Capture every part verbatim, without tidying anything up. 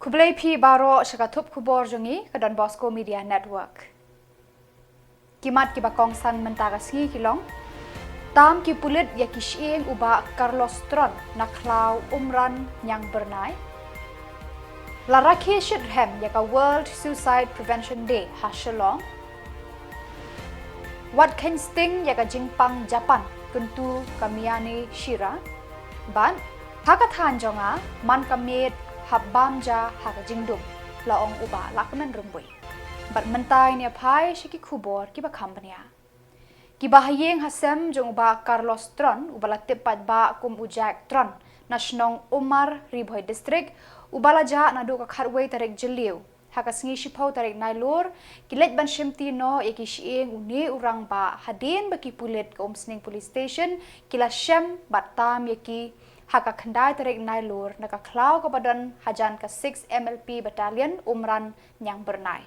Khublei phi baroh sha ka thup khubor jong ngi ka Don Bosco Media Network. Ki mat kiba kongsan mynta ka sngi ki long: Tam ki pulit ïa ki shyieng u Bah Carlos Tron na khlaw Umran Ñiangbyrnai. La rakhe shitrhem ïa ka World Suicide Prevention Day ha Shillong. Wat kheiñ sting ïa ka jingpang Japan kyntu ka Miyane Shira. Bad ha ka thaiñ jong nga, man ka miet hap bam ja ha ka jingdum, la ong u Bah Lahkmen Rymbui. Bad mynta ngin ïa phai sha ki khubor kiba kham bniah. Ki bahaïing hasem jong u Bah Carlos Tron, uba la tip paidbah kum u Jack Tron, na shnong Umar, Ri Bhoi District, uba la jah naduh ka khatwei tarik Jylliew ha ka sngi shiphew tarik Nailur, ki leit ban shimti noh ïa ki shyieng une u rangbah hadien ba ki pulit ka Umsning Police Station ki la shem bad tam ïa ki ha ka khyndai tarik Nailur na ka khlaw kaba don hajan ka six M L P Battalion Umran Ñiangbyrnai.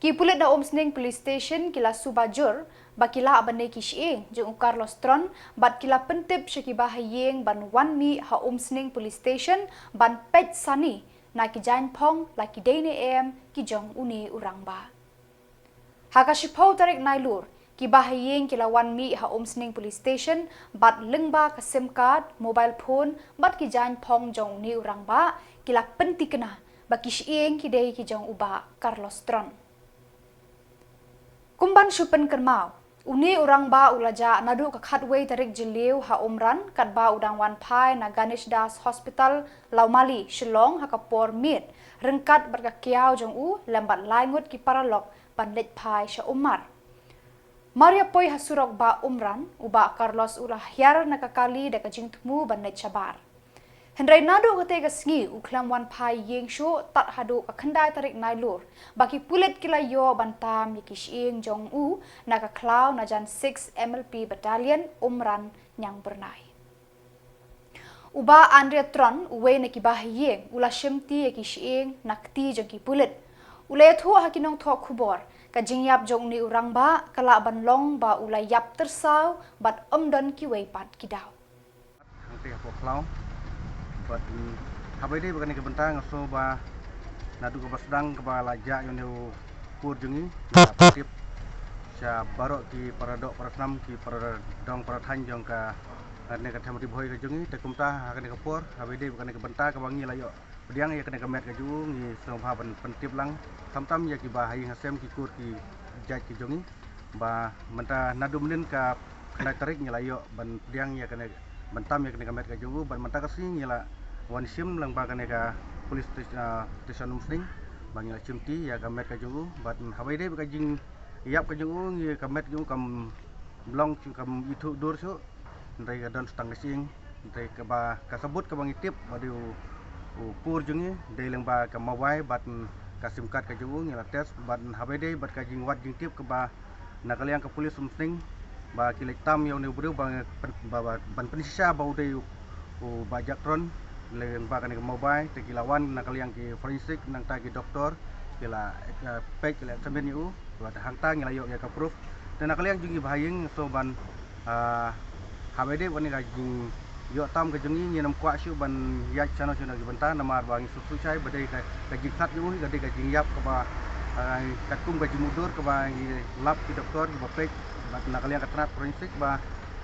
Ki pulit na Umsning Police Station ki la suba jur ba ki lah ban leh ki shyieng jong u Carlos Tron bad ki la pyntip sha ki bahaïing ban wan mih ha Umsning Police Station ban peit sani na ki jaiñphong la ki dei ne em ki jong une u rangbah. Ha ka shiphew tarik Nailur, ki bahaïing ki la wan mih ha Umsning Police Station bad lyngba ka SIM card, mobile phone bad ki jaiñphong jong une u rangbah ki la pynthikna ba ki shyieng ki dei ki jong u Bah Carlos Tron. Kum ban shu pynkynmaw, une u rangbah u la jah naduh ka khatwei tarik Jylliew ha Umran, katba u dang wan phai na Ganesh Das Hospital, Lawmali, Shillong ha ka por miet, ryngkat bad ka kiaw jong u lem bad lai ngut ki paralok ban leit phai sha Umar. Mar ïa poi ha surok Bah Umran, u Bah Carlos u la hiar na ka kali da ka jingthmu ban leit shabar. Hynrei naduh katei ka sngi u khlem wan phai ïing shuh tad haduh ka khyndai tarik Nailur ba ki pulit ki la ïoh ban tam ïa ki shyieng jong u na ka khlaw na jan six M L P Battalion Umran Ñiangbyrnai. U Bah Andrea Tron, uwei na ki bahaïing, u la shimti ïa ki shyieng na kti jong ki pulit. U la ïathuh ha ki nongthoh khubor, ka jingïap jong une u rangbah ka lah ban long ba u la ïap tyrsaw bad ym don kiwei pat ki daw. Hangtei hapoh khlaw. Bad, mm, haba ïadei bad kane ka bynta nga sngew ba naduh kaba sdang kaba la jah ïa une u kur jong ngi, nga la pyntip sha baroh ki para doh para snam, ki para dong para thaiñ jong ka, kane ka them Ri Bhoi ka jong ngi. Te kumta ha kane ka por, haba ïadei bad kane ka bynta kaba ngi la ïoh pdiang ïa kane ka met ka jong u, ngi sngewbha ban pyntip lang khamtam ïa ki bahaïing hasem, ki kur ki jait ki jong ngi. Ba mynta naduh mynnin ka khyndai tarik ngi la ïoh ban pdiang ïa kane, ban tam ïa kane ka met ka jong u, bad mynta ka sngi ngi la wan shim lyngba kane ka police station, ah, station Umsning, ba ngi la shimti ïa ka met ka jong u, bad haba ïadei bad ka jingïap ka jong u, ngi ka met ka jong u kam long shuh, kam ithuh dur shuh. Hynrei ka don tang ka shyieng, hynrei kaba ka sabut kaba ngi tip ba dei u, u kur jong ngi, dei lyngba ka mobile bad ka SIM card ka jong u, ngi la test, bad haba ïadei bad ka jingwad jingtip kaba na ka liang ka police Umsning ba ki leit tam ïa une u briew ba, ba, ba ban pynshisha ba u dei u, u Bah Jack Tron, lyngba kane ka mobile, te ki la wan na ka liang ki forensic, nangta ki doktor ki la, eh, peit, ki la examine ïa u, bad hangta ngi la ïoh ïa ka proof. Te na ka liang jong ngi bahaïing, so ban, ah, haba ïadei bad kane ka jingïoh tam ka jong ngi, ngim kwah shuh ban ïaid shano shano ki bynta, namar ba ngi sngewthuh shai ba dei ka, ka jingkhlad jong u hi ka dei ka jingïap kaba, ah, katkum ka jingmutdur kaba ngi lap ki doktor kiba peit, bad na ka liang ka tnat forensic ba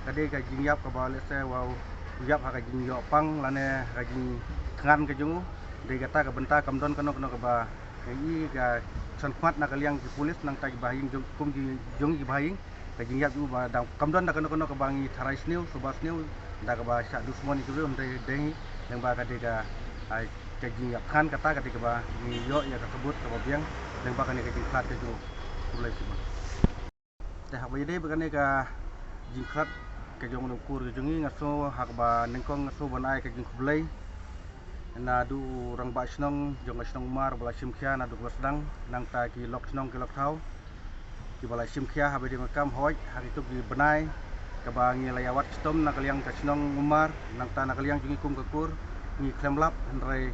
ka dei ka jingïap kaba, let's say, wow, ïap ha ka jingïoh pang lane ha ka jingthngan ka jong u. Dei kata ka bynta, kam don kano kano kaba ngi i ka shon khmat na ka liang ki police, nangta ki bahaïing jong, kum ki jong ki bahaïing, ka jingïap jong u ba dang kam don da kano kano kaba ngi tharai sniew, suba sniew, da kaba shah dusmon ïa ki briew, hynrei dei, lyngba ka dei ka, ah, ka jingïap thngan kata ka dei kaba ngi ïoh ïa ka sabut kaba biang lyngba kane ka jingkhlad ka jong u. Khublei shibun. Te haba ïadei bad kane ka jingkhlad ka jong une u kur ka jong ngi, nga sngew ha kaba nyngkong nga sngew ban ai ka jingkhublei naduh u rangbah shnong jong ka shnong Umar ba la shim khia naduh kaba sdang, nangta ki lok shnong ki lok thaw kiba la shim khia haba ïadei bad ka kam, hooid ha kito ki bnai kaba ngi la ïa wad shitom na ka liang ka shnong Umar, nangta na ka liang jong ngi kum ka kur, ngi khlem lap, hynrei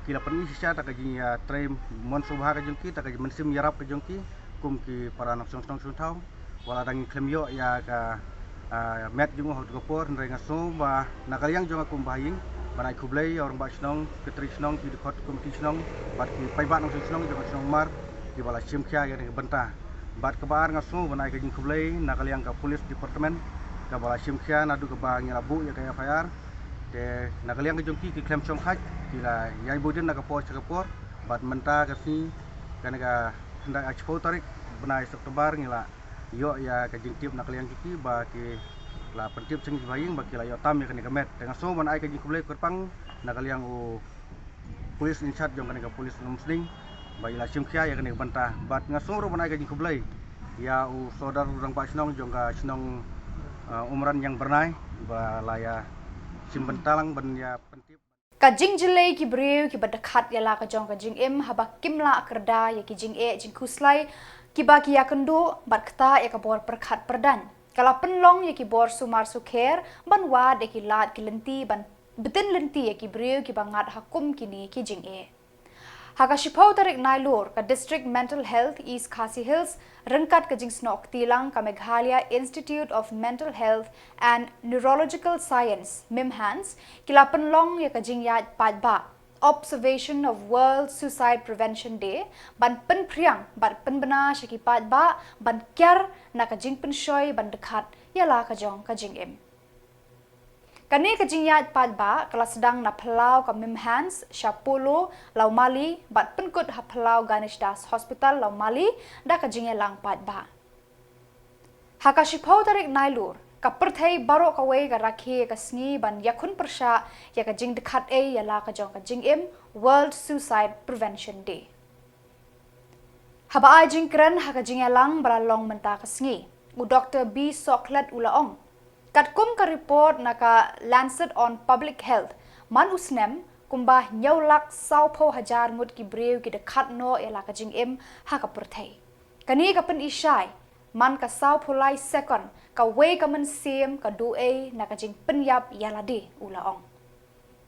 ki la pyni shisha ta ka jingïatrei mon sngewbha ka jong ki, ta ka mynsiem ïarap ka jong ki kum ki para nongshong shnong shong thaw. Wat la dang ngi khlem ïoh ïa ka, ah, met jong u ha katu ka por, hynrei nga sngew ba na ka liang jong nga kum bahaïing, Ban ai khublei ïa u rangbah shnong, ki trai shnong, ki dkhot komiti shnong, bad ki paidbah nongshong shnong jong ka shnong Umar, kiba la shim khia ïa kane ka bynta. Bad kaba ar nga sngew ban ai ka jingkhublei na ka liang ka police department, kaba la shim khia naduh kaba ngi la buh ïa ka F I R. Te na ka liang ka jong ki, ki khlem shong khait, ki la ïai buh dien na ka por sha ka por, bad mynta ka sngi, kane ka khyndai, ah, shiphew tarik bnai October, ngi la ïoh ïa ka jingtip na ka liang ki, ki ba ki la pyntip sha ngi ba ïing ba ki la ïoh tam ïa kane ka met. Te nga sngew ban ai ka jingkhublei kyrpang na ka liang u police in charge jong kane ka police Umsning ba i la shim khia ïa kane ka bynta. Bad nga sngew ruh ban ai ka jingkhublei ïa u sordar rangbah shnong jong ka shnong, ah, Umran Ïangbyrnai ba la ïa shim bynta lang ban ïa pyntip. Ka jingjyllei ki briew kiba dkhat ïa la ka jong ka jingim haba kim lah kyrda ïa ki jingeh jingkhuslai kiba ki ïakynduh bad ktah ïa ka bor pyrkhat pyrdaiñ, ka la pynlong ïa ki bor sumar sukher ban wad ïa ki lad ki lynti ban btin lynti ïa ki briew kiba ngat ha kum kine ki jingeh. Ha ka shiphew tarik Nailur, ka District Mental Health East Khasi Hills ryngkat ka jingsnoh kti lang ka Meghalaya Institute of Mental Health and Neurological Science, MIMHANS, ki la pynlong ïa ka jingïaid paidbah, Observation of World Suicide Prevention Day, ban pynphriang bad pynbna sha ki paidbah ban kiar na ka jingpynshoi ban dkhat ïa la ka jong ka jingim. Kane ka jingïaid paidbah ka la sdang na phyllaw ka MIMHANS sha Polo, Lawmali, bad pynkut ha phyllaw Ganesh Das Hospital, Lawmali, da ka jingïalang paidbah. Ha ka shiphew tarik Nailur, ka pyrthei baroh kawei ka rakhe ïa ka sngi ban ïakhun pyrshah ïa ka jingdkhat ei ïa la ka jong ka jingim, World Suicide Prevention Day. Haba ai jingkren ha ka jingïalang ba la long mynta ka sngi, u Doktor B Sohkhlet u la ong, katkum ka report na ka Lancet on Public Health, man u snem, kumba hynñiew lak sawphew hajar ngut ki briew ki dkhat noh ïa la ka jingim ha ka pyrthei. Kane ka pyni shai, man ka sawphew lai sekon, kawei ka mynsiem ka duh ei na ka jingpynïap ïa lade, u la ong.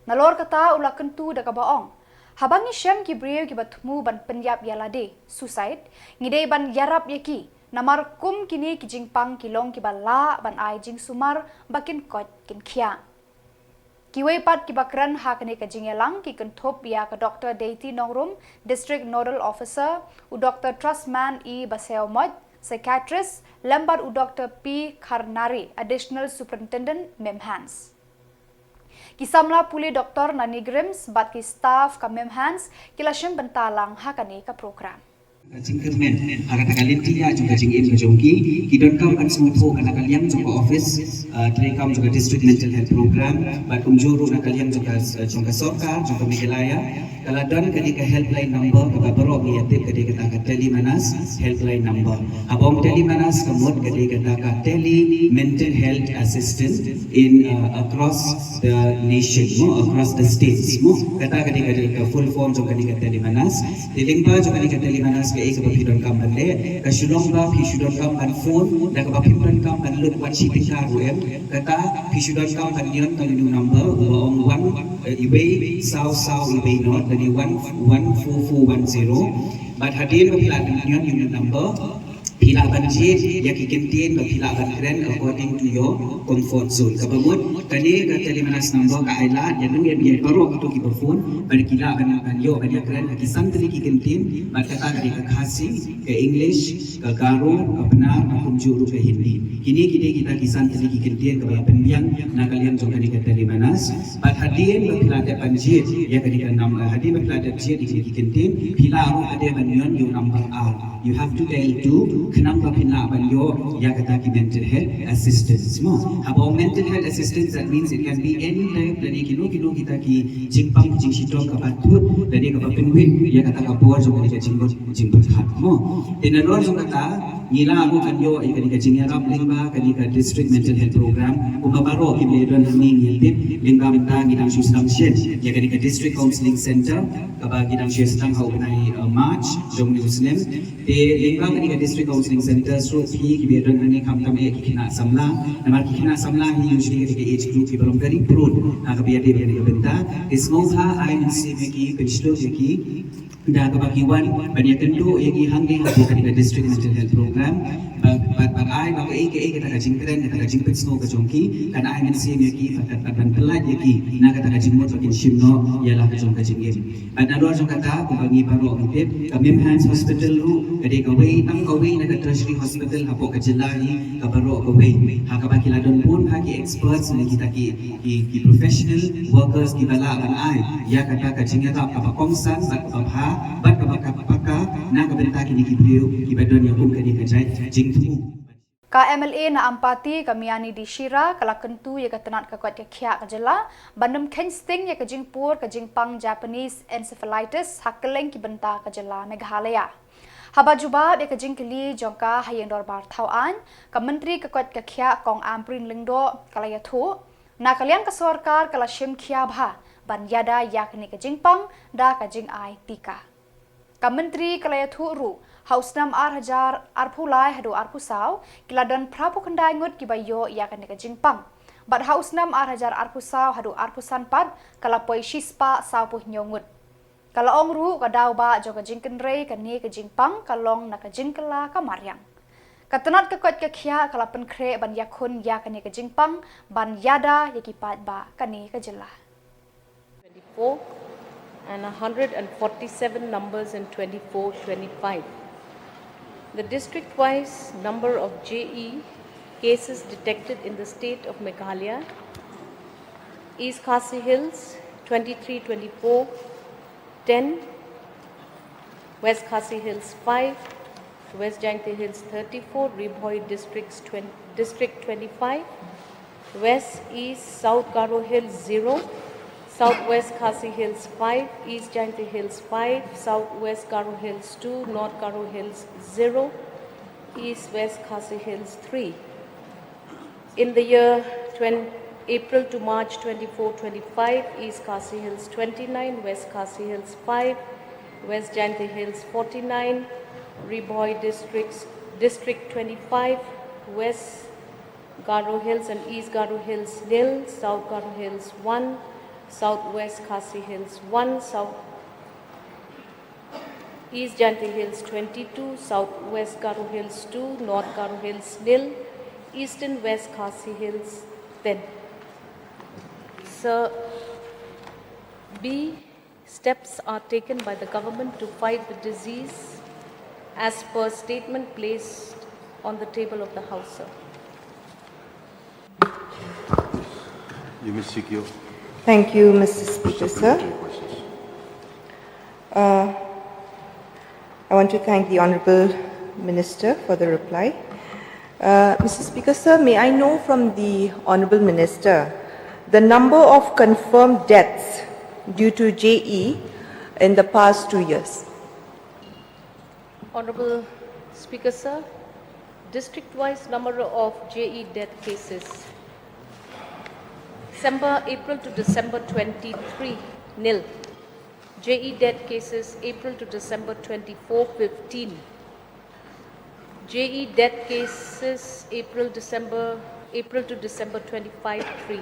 Nalor kata u la kyntu da kaba ong, haba ngi shem ki briew kiba thmu ban pynïap ïa lade, suicide, ngi dei ban ïarap ïa ki, namar kum kine ki jingpang ki long kiba lah ban ai jingsumar ba kin koit kin khiah. Kiwei pat kiba kren ha kane ka jingïalang ki kynthup ïa ka Doktor Deiti Nongrum, District Nodal Officer, u Doktor Trustman E Basaiawmoit, Psychiatrist, lem bad u Doktor P Kharnari, Additional Superintendent, MIMHANS. Ki samla pule doktor na NEIGRIHMS bad ki staff ka MIMHANS ki la shim bynta lang ha kane ka program. Ka jingkyrmen ha kata ka lynti ïa jong ka jingim ka jong ki, ki donkam ban sngewthuh ba na ka liang jong ka office, ah, treikam jong ka District Mental Health Program, bad kumjuh ruh na ka liang jong ka, jong ka sorkar jong ka Meghalaya, ka la don kane ka helpline number kaba baroh ngi ïa tip ka dei kata ka Tele Manas helpline number. Haba ong Tele Manas ka mut ka dei kata ka Tele Mental Health Assistance in, uh, across the nation, mo, across the states, mo. Kata ka dei ka, ka full form jong kane ka Tele Manas. Te lyngba jong kane ka Tele Manas kaei kaba phi donkam ban leh, ka shu long ba phi shu donkam ban phone, da kaba phim donkam ban lut wat shi tyngka ruh em. Kata phi shu donkam ban ñion tang ïa u number uba ong one, eh, iwei saw saw iwei nod, lane one one four four one zero. Bad hadien ba phi la ñion ïa u number, phi lah ban jied ïa ki kyntien ba phi lah ban kren according to your comfort zone. Kaba mut kane ka Tele Manas number ka ai lad ïa nongïaid baroh kito kiba phone, ba ki lah ban, ban ïoh ban ïakren ha ki san tylli ki kyntien, bad kata ka dei ka Khasi, ka English, ka Garo, ka Pnar, bad kumjuh ruh ka Hindi. Kine ki dei kita ki san tylli ki kyntien kaba la pynbiang na ka liang jong kane ka Tele Manas. Bad hadien ba phi la dep ban jied ïa kane ka nam, eh, hadien ba phi la dep jied ïa kine ki kyntien, phi lah ruh hadien ban ñion ïa u number ar. You have to dial two, khnang ba phin lah ban ïoh ïa kata ki mental health assistance, mo. Haba ong mental health assistance, that means it can be any type, lane kino kino kita ki jingpang jingshitom kaba thut, lane kaba pynwit ïa kata ka bor jong kane ka jingmut jingpyrkhat, mo. Te nalor jong kata, ngi lah ruh ban ïoh ïa kane ka jingïarap lyngba kane ka District Mental Health Program, kumba baroh kiba ïadon hangne ngi tip, lyngba mynta ngi dang shu sdang shen ïa kane ka District Counselling Center, kaba ngi dang shu sdang ha u bnai, eh, March jong une u snem. Te lyngba kane ka District Counselling Center, shuh phi kiba ïadon hangne, khamtam eh ki khynnah samla, namar ki khynnah samla hi usually ka dei ka age group kiba long very prone ha kaba ïadei bad kane ka bynta. Te sngewbha ai mynsiem ïa ki, pynshlur ïa ki, da kaba ki wan ban ïakynduh ïa ngi hangne hapoh kane ka District Mental Health Program, ba Bad ban ai ba kaei kaei kata ka jingkren, kata ka jingpynsngew ka jong ki kan ai mynsiem ïa ki, bad, bad ban pyllait ïa ki na kata ka jingmut ba kin shim noh ïa la ka jong ka jingim. Bad nalor jong kata, kumba ngi baroh ngi tip, ka MIMHANS Hospital ruh ka dei kawei, tang kawei na ka tertiary hospital hapoh ka jylla hi, ka baroh kawei. Ha kaba ki la don bun ha ki experts na kita ki, ki, ki professional workers kiba lah ban ai ïa kata ka jingïarap kaba kongsan bad kaba bha bad kaba ka paka na ka bynta kine ki briew kiba don ïa kum kane ka jait jingthmu. Ka M L A na Ampati, ka Miani D. Shira, ka la kyntu ïa ka tnat ka koit ka khiah ka jylla ban ym kheiñ sting ïa ka jingpur ka jingpang Japanese encephalitis ha kylleng ki bynta ka jylla Meghalaya. Haba jubab ïa ka jingkylli jong ka ha ïing dorbar thaw aiñ, ka Myntri ka koit ka khiah Kong Ampareen Lyngdoh ka la ïathuh, na ka liang ka sorkar ka la shim khia bha ban ïada ïa kane ka jingpang da ka jingai tika. Ka Myntri ka la ïathuh ruh, ha u snem ar hajar arphew lai haduh arphew saw, ki la don phraphew khyndai ngut kiba ïoh ïa kane ka jingpang. Bad ha u snem ar hajar arphew saw haduh arphew san pat, ka la poi shispah sawphew hynñiew ngut. Ka la ong ruh ka daw ba jong ka jingkynrei kane ka jingpang ka long na ka jingkylla ka mariang. Ka tnat ka koit ka khiah ka la pynkhreh ban ïakhun ïa kane ka jingpang ban ïada ïa ki paidbah kane ka jylla. Twenty-four and a hundred and forty-seven numbers in twenty-four twenty-five. The district-wise number of J E cases detected in the state of Meghalaya: East Khasi Hills, twenty-three twenty-four, ten, West Khasi Hills, five, West Jaintia Hills, thirty-four, Ri Bhoi districts, twenty, District twenty-five, West, East, South Garo Hills, zero, South West Khasi Hills, five, East Jaintia Hills, five, South West Garo Hills, two, North Garo Hills, zero, East West Khasi Hills, three. In the year twenty, April to March twenty-four twenty-five, East Khasi Hills twenty-nine, West Khasi Hills five, West Jaintia Hills forty-nine, Ri Bhoi districts, District twenty-five, West Garo Hills and East Garo Hills nil, South Garo Hills one, South West Khasi Hills one, South East Jaintia Hills twenty-two, South West Garo Hills two, North Garo Hills nil, Eastern West Khasi Hills ten. Sir B, steps are taken by the government to fight the disease as per statement placed on the table of the House, sir. You may seek your Thank you, Mister Speaker, sir. Supplementary questions. Uh, I want to thank the Honorable Minister for the reply. Uh, Mister Speaker, sir, may I know from the Honorable Minister the number of confirmed deaths due to J E in the past two years? Honorable Speaker, sir, district-wise number of J E death cases. December, April to December twenty-three, nil. J E death cases, April to December twenty-four, fifteen. J E death cases, April, December, April to December twenty-five, three.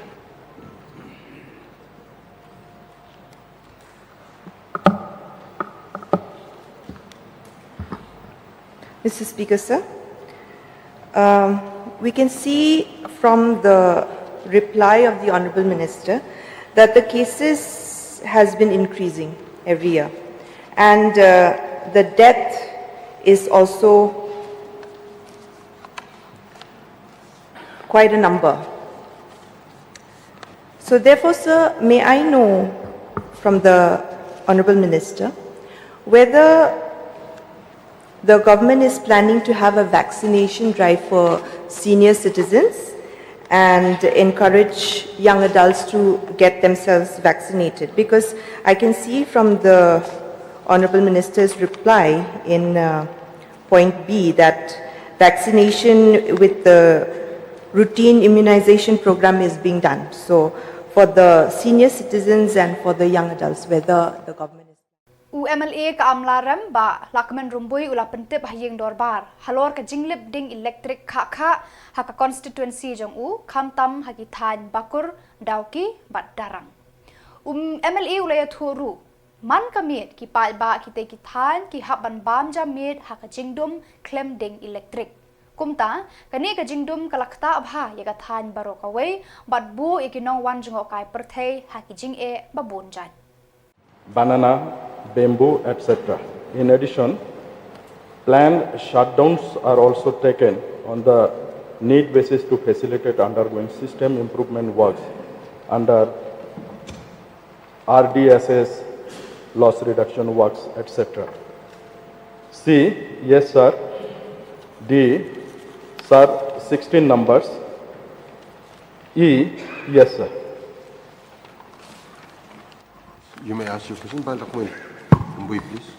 Mister Speaker, sir, um, we can see from the reply of the Honorable Minister that the cases has been increasing every year, and, uh, the death is also quite a number. So therefore, sir, may I know from the Honorable Minister whether the government is planning to have a vaccination drive for senior citizens and encourage young adults to get themselves vaccinated? Because I can see from the Honorable Minister's reply in, uh, point B, that vaccination with the routine immunization program is being done. So, for the senior citizens and for the young adults, whether the government is U M L A ka Amlarem, Bah Lahkmen Rymbui, u la pyntip ha ïing dorbar halor ka jinglip ding elektrik khah khah ha ka constituency jong u, khamtam ha ki thaiñ Bakur, Dawki bad Darrang. U M L A u la ïathuh ruh, man ka miet ki paidbah kitei ki thaiñ ki hap ban bam ja miet ha ka jingdum khlem ding elektrik. Kumta, kane ka jingdum ka la ktah bha ïa ka thaiñ baroh kawei, bad buh ïa ki nongwan jngohkai pyrthei ha ki jingeh ba bun jait. Banana, bamboo, et cetera. In addition, planned shutdowns are also taken on the need basis to facilitate undergoing system improvement works under R D S S, loss reduction works, et cetera. C, yes, sir. D, sir, sixteen numbers. E, yes, sir. You may ask your question, Bal Rakhmani. Mbui, please.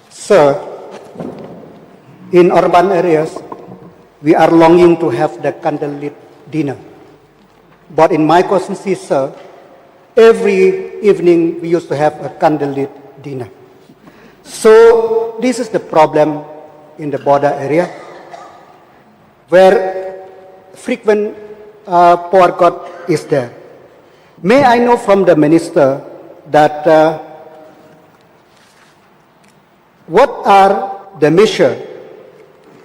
Sir, in urban areas, we are longing to have the candlelit dinner. But in my constituency, sir, every evening we used to have a candlelit dinner. So this is the problem in the border area, where frequent uh, power cut is there. May I know from the minister that uh, what are the measure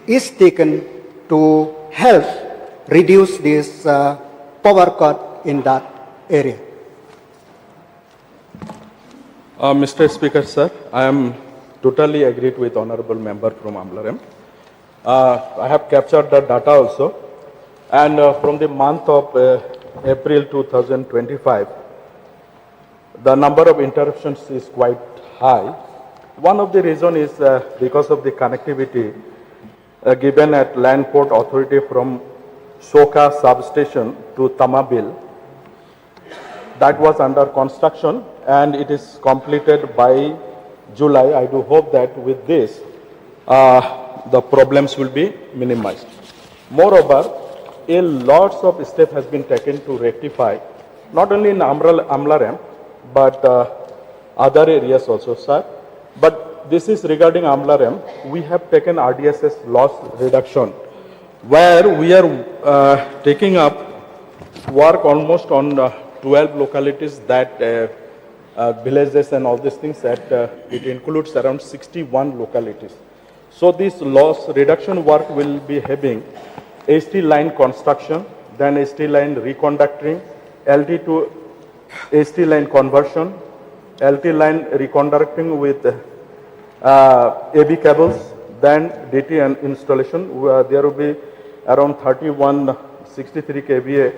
is taken to help reduce this uh, power cut in that area? Uh, Mister Speaker, sir, I am totally agreed with Honorable Member from Amlarem. Uh, I have captured the data also, and uh, from the month of uh, April two thousand twenty-five, the number of interruptions is quite high. One of the reason is uh, because of the connectivity uh, given at Land Port Authority from Soka substation to Tamabil. That was under construction and it is completed by July. I do hope that with this, uh, the problems will be minimized. Moreover, a lots of step has been taken to rectify, not only in Amral- Amlarem, but uh, other areas also, sir. But this is regarding Amlarem. We have taken R D S S loss reduction, where we are uh, taking up work almost on uh, twelve localities that uh, uh, villages and all these things that uh, it includes around sixty-one localities. So this loss reduction work will be having H T line construction, then H T line reconductoring, L T to H T line conversion, L T line reconducting with uh, A V cables, then D T and installation. Uh, there will be around thirty-one sixty-three K V A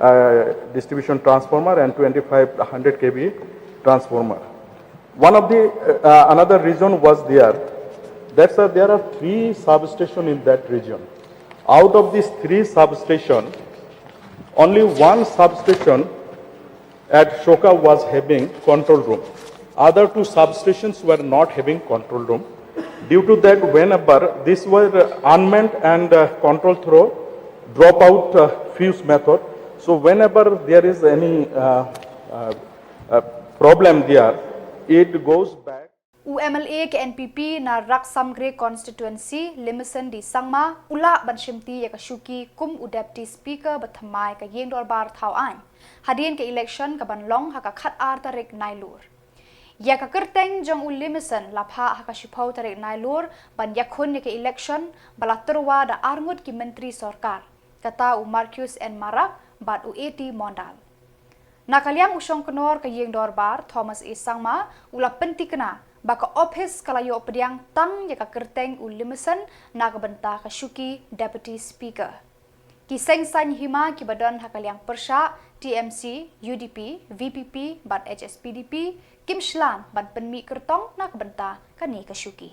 uh, distribution transformer and twenty-five hundred K V A transformer. One of the uh, another reason was there that sir, there are three substation in that region. Out of these three substation, only one substation at Soka was having control room. Other two substations were not having control room. Due to that, whenever these were uh, unmanned and uh, control through dropout uh, fuse method, so whenever there is any uh, uh, uh, problem there, it goes back. U MLA ka NPP na Raksamgre constituency, Limison D Sangma, u lah ban shimti ïa ka shuki kum u Deputy Speaker ba thymmai ka ïing dorbar thaw aiñ hadien ka election ka ban long ha ka khatar tarik Nailur. Ïa ka kyrteng jong u Limison la phah ha ka shiphew tarik Nailur ban ïakhun ïa ka election ba la tyrwa da arngut ki myntri sorkar, kata u Marcuise N Marak bad u A T Mondal. Na ka liang u shongknor ka ïing dorbar, Thomas A Sangma, u la pyntikna ba ka ophis ka la ïoh pdiang tang ïa ka kyrteng u Limison na ka bynta ka shuki Deputy Speaker. Ki seng saiñ hima kiba don ha ka liang pyrshah, TMC, UDP, VPP bad HSPDP kim shlan ban pynmih kyrtong na ka bynta kane ka shuki.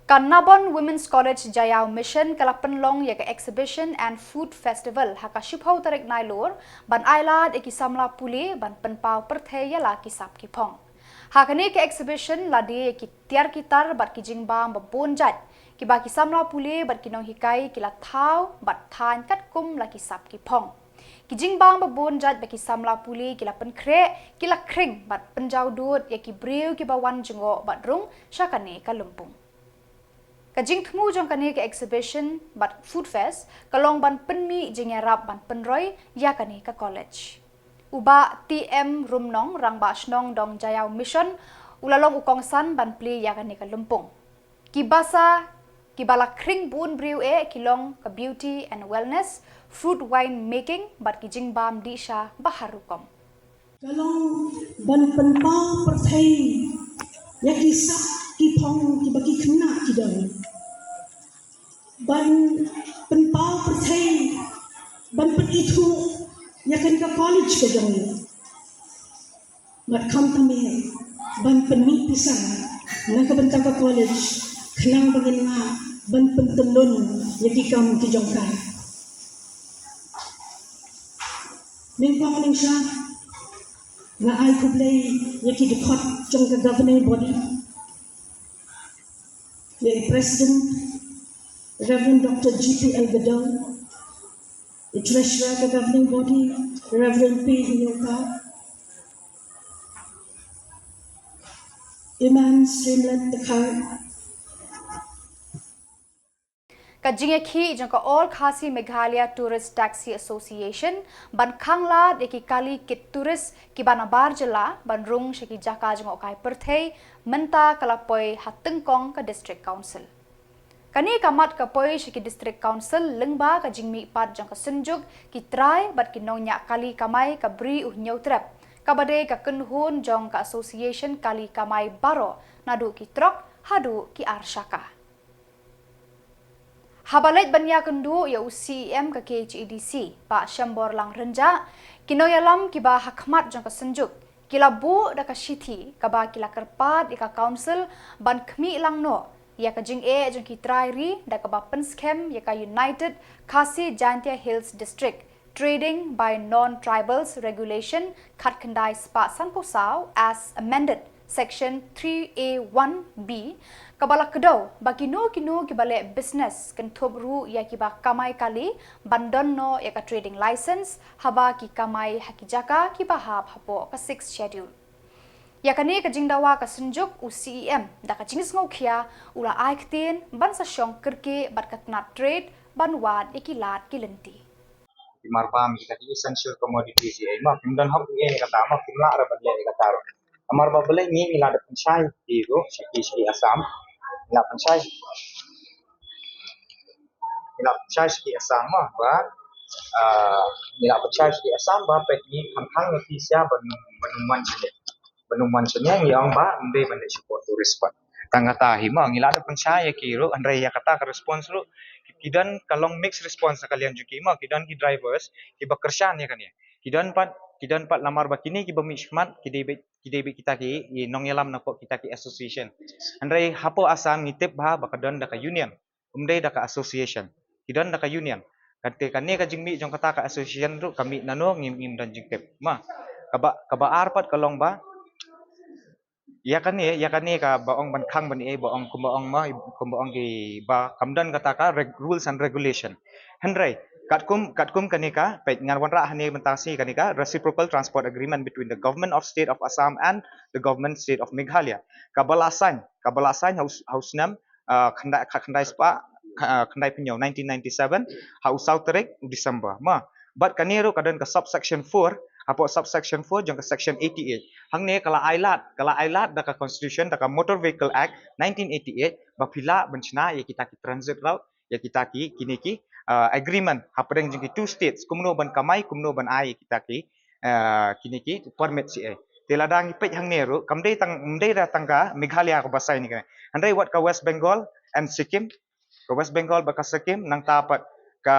Ka Nabon Women's College Jaïaw Mission ka la pynlong ïa ka Exhibition and Food Festival ha ka shiphew tarik Nailur ban ailad ïa ki samla pule ban pynpaw pyrthei ïa la ki sap ki phong. Ha kane ka exhibition la die ïa ki tiar ki tar bad ki jingbam ba bun jait kiba ki samla pule bad ki nonghikai ki la thaw bad thaiñ katkum la ki sap ki phong. Ki jingbam ba bun jait ba ki samla pule ki la pynkhreh ki la khring bad pynjaw dud ïa ki briew kiba wan jngoh bad rung sha kane ka lympung. Ka jingthmu jong kane ka exhibition bad food fest ka long ban pynmih jingïarap ban pynroi ïa kane ka college. U Bah T M Rumnong, Rangbah Shnong Dong Jaïaw Mission, u la long u kongsan ban plie ïa kane ka lympung. Ki basa Kiba la khring bun briew eh ki long ka beauty and wellness, fruit wine making bad ki jingbam dih sha ba har rukom. Ka long ban pynpaw pyrthei ïa ki sap ki phong kiba ki khynnah ki don. Ban pynpaw pyrthei, ban pynithuh ïa kane ka college ka jong ngi. Bad khamtam eh ban pynmih pisa na ka bynta ka college, khnang ba ngin lah ban pyntyllun ïa ki kam ki jong ka. Nyngkong nyngshah, nga ai khublei ïa ki dkhot jong ka governing body, ïa i President, Reverend Doctor G P L Gadong, i Treasurer ka governing body, Reverend P Hynñiewkhaw, Imam Streamlet Dkhar. Ka jingïakhih jong ka All Khasi Meghalaya Tourist Taxi Association ban khanglad ïa ki kali kit tourist kiba nabar jylla ban rung sha ki jaka jngohkai pyrthei mynta ka la poi ha tyngkong ka District Council. Kane ka mat ka poi sha ki District Council lyngba ka jingmihpat jong ka Synjuk, ki trai bad ki nongñiah kali kamai ka Bri u Hynñiewtrep, kaba dei ka kynhun jong ka Association Kali Kamai baroh, naduh ki trok haduh ki arshaka. Haba leit ban ïakynduh ïa u C E M ka K H A D C, Bah Shemborlang Rynjah, ki nongïalam kiba ha khmat jong ka Synjuk ki la buh da ka shithi kaba ki la kyrpad ïa ka Council ban khmih lang noh ïa ka jingeh jong ki trai ri da kaba pynskhem ïa ka United Khasi Jaintia Hills District Trading by Non-Tribals Regulation khatkhyndai spah sanphew saw as amended, Section three A one B, kaba la kdew ba kino kino kiba leh business kynthup ruh ïa kiba kamai kali ban don noh ïa ka trading license haba ki kamai ha ki jaka kiba hap hapoh ka Sixth Schedule. Ïa kane ka jingdawa ka Synjuk, u C E M da ka jingsngewkhia u la ai ktien ban sa shong kyrkieh bad ka tnat trade ban wad ïa ki lad ki lynti. Ki mar bam kita ki essential commodities ïa ma kim don hok ïa kata ma kim lah ra ban leh ïa kata ruh. Namar ba balei ngi ngi la da pynshai ki ruh sha ki sha ki Assam. Ngi la pynshai, ngi la pynshai sha ki Assam ma ba, ah, ngi la pynshai sha ki Assam ba peit ngi khang khang ïa ki sia ban ban wan sha ban wan sha ngi ong ba ym dei ban leh sha port tourist pat. Tang kata hi ma ngi la da pynshai ïa ki ruh, hynrei ïa kata ka response ruh ki don ka long mixed response na ka liang jong ki ma, ki don ki drivers kiba kyrshan ïa kane. Ki don pat, ki don pat namar ba kine kiba mih shakhmat ki dei beit, ki dei beit kita ki, ki nongïalam na pok kita ki association. Hynrei hapoh Assam ngi tip ba, ba ka don da ka union. Ym dei da ka association. Ki don da ka union. Kata kane ka jingmih jong kata ka association ruh ka mih nano ngim, ngim don jingtip. Ma, kaba, kaba ar pat ka long ba ïa kane, ïa kane kaba ong ban khang ban ïa ba ong kumba ong ma, kumba ong ki ba kam don kata ka reg-, rules and regulation. Hynrei katkum, katkum kane ka, peit ngan wanrah hangne mynta shi kane ka Reciprocal Transport Agreement between the Government of State of Assam and the Government State of Meghalaya. Kaba la sign, kaba la sign ha u s-, ha u snem, ah, khyndai, khyndai spah, ah, khyndaiphew hynñiew, nineteen ninety-seven, ha u saw tarik u December. Ma, bad kane ruh ka don ka subsection four, hapoh subsection four jong ka section eighty-eight. Hangne ka la ai lad, ka la ai lad da ka Constitution, da ka Motor Vehicle Act nineteen eighty-eight, ba phi lah ban shna ïa kita ki transit route, ïa kita ki, kine ki, ah, agreement hapdeng jong ki two states, kumno ban kamai, kumno ban ai ïa kita ki, ah, kine ki permit shi eh. Te lada ngi peit hangne ruh, kam dei tang, ym dei da tang ka Meghalaya kaba sign ïa kane. Hynrei wat ka West Bengal and Sikkim, ka West Bengal bad ka Sikkim, nangta pat ka,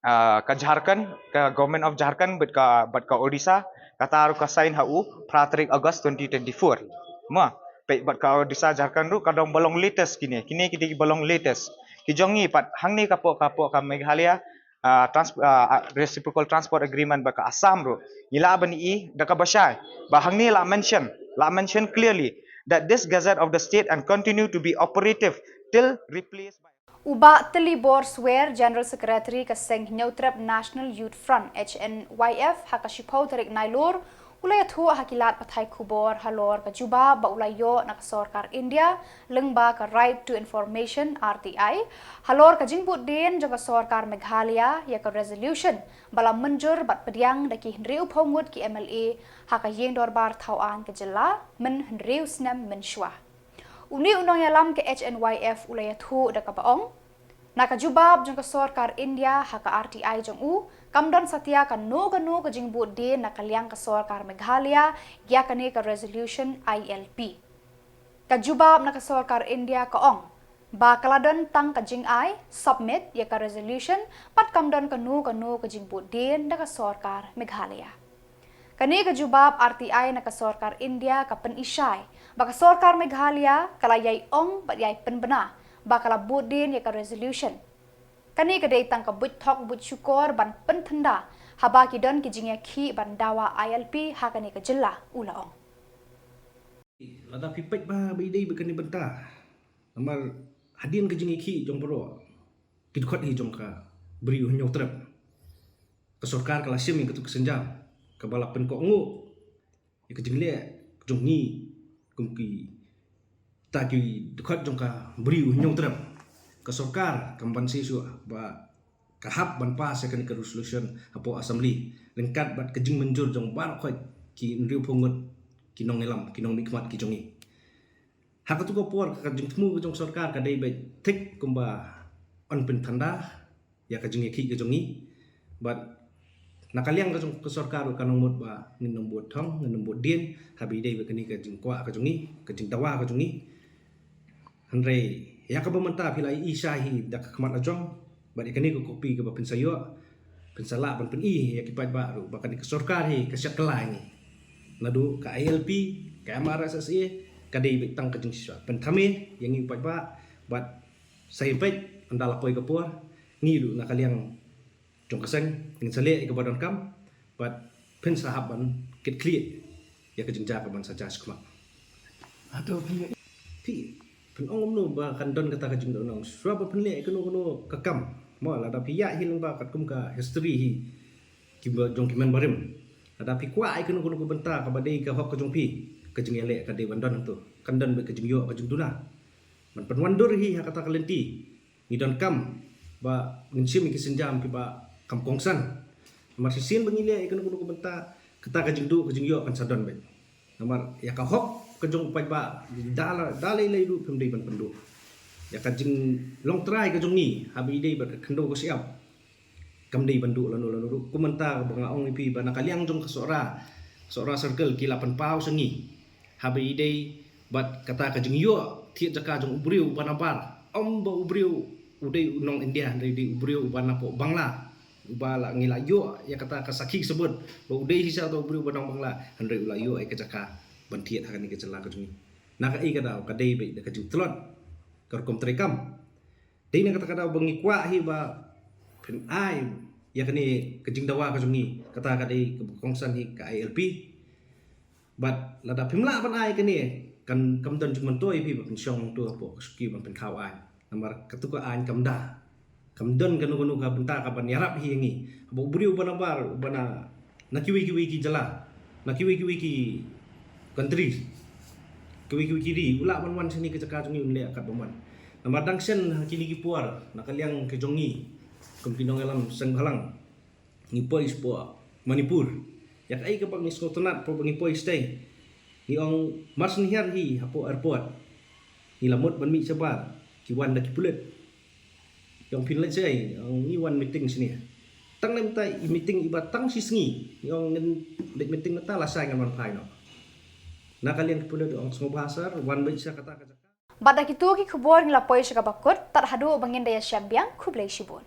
ah, ka Jharkhand, ka Government of Jharkhand bad ka, bad ka Odisha, kata ruh ka sign ha u phra tarik August twenty twenty-four. Ma, peit bad ka Odisha, Jharkhand ruh ka dang ba long latest kine, kine ki dei ba long latest. Ki jong ngi pat hangne ka pok, ka pok ka Meghalaya, ah, trans-, ah, ah, Reciprocal Transport Agreement bad ka Assam ruh. Ngi lah ban i da kaba shai ba hangne la mention, la mention clearly that this gazette of the state and continue to be operative till replaced by. U Bah Tillibor Swer, General Secretary ka Seng Hynñiewtrep National Youth Front, H N Y F, ha ka shiphew tarik Nailur, u la ïathuh ha ki lad pathai khubor halor ka jubab ba u la ïoh na ka sorkar India lyngba ka Right to Information, R T I, halor ka jingbud dien jong ka sorkar Meghalaya ïa ka resolution ba la mynjur bad pdiang da ki hynriewphew ngut ki M L A ha ka ïing dorbar thaw aiñ ka jylla mynhynriew snem mynshuwa. Une u nongïalam ka H N Y F u la ïathuh da kaba ong, na ka jubab jong ka sorkar India ha ka R T I jong u, kam don satia kano kano ka jingbud dien na ka liang ka sorkar Meghalaya ïa kane ka resolution I L P. Ka jubab na ka sorkar India ka ong ba ka la don tang ka jingai submit ïa ka resolution, bad kam don kano kano ka jingbud dien na ka sorkar Meghalaya. Kane ka jubab R T I na ka sorkar India ka pynishai ba ka sorkar Meghalaya ka la ïai ong bad ïai pynbna ba ka la bud dien ïa ka resolution. Kane ka dei tang ka buit thok buit shukor ban pynthynda haba ki don ki jingïakhih ban dawa I L P ha kane ka jylla, u la ong. Lada phi peit ba ba i dei ba kane bynta. Namar hadien ka jingïakhih jong baroh, ki dkhot hi jong ka Bri U Hynñiewtrep. Ka sorkar ka la shim ïa katu ka sienjam kaba la pynkohnguh ïa ka jingleh jong ngi kum kita ki dkhot jong ka Bri U Hynñiewtrep. Ka sorkar kam banse shuh ba ka hap ban pass ïa kane ka resolution hapoh Assembly ryngkat bad ka jingmynjur jong baroh khoit ki hynriewphew ngut ki nongïalam, ki nongmihkhmat ki jong ngi. Ha katu ka por ka jingthmu ka jong sorkar ka dei beit thik kumba yn pynthynda ïa ka jingïakhih ka jong ngi. Bad na ka liang ka jong ka sorkar ka nang mut ba ngin nang bud thong, ngin nang bud dien, haba i dei ba kane ka jingkwah ka jong ngi, ka jingdawa ka jong ngi. Hynrei ïa kaba mynta phi la ïohi sha hi da ka khmat la jong, bad ïa kane ka kopi kaba phin sa ïoh, phin sa lah ban pyni ïa ki paidbah ruh ba kane ka sorkar hi ka shah kylla ïa ngi. Naduh ka I L P, ka M R S S A, ka dei beit tang ka jingshisha. Pynthame ïa ngi u paidbah, bad sa ïa peit ynda la poi ka por, ngi ruh na ka liang jong ka seng ngin sa leh ïa kaba donkam, bad phin sa hap ban kit khlieh ïa ka jingjia kaban sa jia shakhmat. Hato phi phi phin ong kumno ba kan don kata ka jingdohnud shuwa ba phin leh ïa kano kano ka kam? Mo, lada phi ïa hi lyngba katkum ka history hi kiba jong ki member rim, lada phi kwah ïa kano kano ka bynta kaba dei ka hok ka jong phi, ka jingïaleh ka dei ban don hangto. Kan don beit ka jingïoh ka jingduna ban pynwandur hi ha kata ka lynti. Ngi donkam ba ngin shim ïa ki sienjam kiba kam kongsan. Namar shisien ba ngi leh ïa kano kano ka bynta, kata ka jingduh ka jingïoh kan sa don beit. Namar ïa ka hok ka jong u paidbah da la, da lei lei ruh phim dei ban pynduh. Ïa ka jinglong trai ka jong ngi haba i dei bad ka khyndew ka shyiap, kam dei ban duh lano lano ruh. Kum mynta ba nga ong ïa phi ba na ka liang jong ka Sohra, Sohra Circle ki la pynpaw sha ngi haba i dei bad kata ka jingïoh thied jaka jong u briew uba nabar. Ym ba u briew u dei u nong India, hynrei dei u briew uba napoh Bangla, uba la, ngi la ïoh ïa kata ka sakhi sabut ba u dei shisha uta u briew uba nong Bangla, hynrei u la ïoh ïa ka jaka ban thied ha kane ka jylla ka jong ngi. Na kaei ka daw? Ka dei beit da ka jingtlot ka rukom treikam. Dei na kata ka daw ba ngi kwah hi ba phin ai ïa kane ka jingdawa ka jong ngi, kata ka dei kaba kongsan hi ka I L P. Bad lada phim lah ban ai kane, kan kam don jingmyntoi ïa phi ba phin shong hangto hapoh ka shuki ban phin khaw aiñ. Namar katu ka aiñ kam da, kam don kano kano ka bynta kaban ïarap hi ïa ngi. Haba u briew uba nabar, uba na na kiwei kiwei ki jylla, na kiwei kiwei ki country, kiwei kiwei ki ri, u lah ban wan shane ka jaka jong ngi un leh katba mon. Namar dang shen ha kine ki por na ka liang ka jong ngi kum ki nongïalam seng bhalang, ngi poi shapoh Manipur. Ïa kaei kaba ngi sngewtynnat, por ba ngi poi shatei, ngi ong mar shen hiar hi hapoh airport, ngi la mut ban mih shabar, ki wan da ki pulit. Ïa ong phin leit shaei? Ïa ong ngi wan meeting shane. Tang ne mynta i meeting iba tang shi sngi. Ïa ong ngin leit meeting mynta, lashai ngan wan phai noh. Na ka liang ki pulit ïa ong sngewbha sir, wan beit sha kata ka jaka. Bad da kito ki khubor ngi la poi sha kaba kut, tad haduh ba ngin da ïashem biang, khublei shibun.